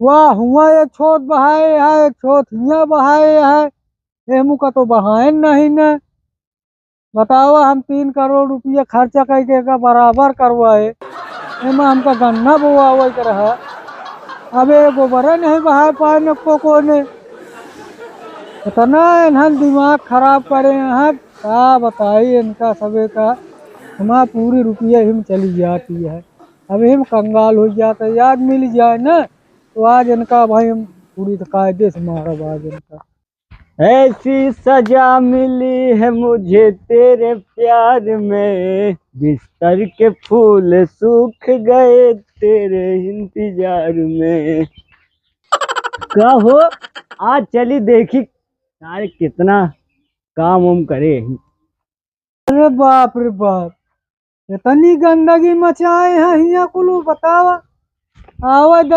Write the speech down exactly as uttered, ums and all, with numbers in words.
वाह, हुआँ एक छोट बहाए है, एक छोट हियाँ बहाए है, एहमू का तो बहाएन नहीं न। बतावा, हम तीन करोड़ रुपया खर्चा करके एका बराबर करवाए, एमा हमका गन्ना बोआवे के रहा, अब ये गोबरे नहीं बहाए पाए न को कोने। इतना इन्हन दिमाग खराब करे हैं, का बताई इनका सबे का। हमार पूरी रुपया हिम चली जाती है, अब हिम कंगाल हो जाता है। आज मिल जाए ना तो आज इनका भाई हम पूरी कायदे से मारब आज इनका। ऐसी सजा मिली है मुझे तेरे प्यार में, बिस्तर के फूल सूख गए तेरे इंतजार में। का हो, आज चली देखी सारे कितना काम वाम करे। अरे बाप रे बाप, इतनी गंदगी मचाए हैं हियाँ कुल, बतावा। आवे दे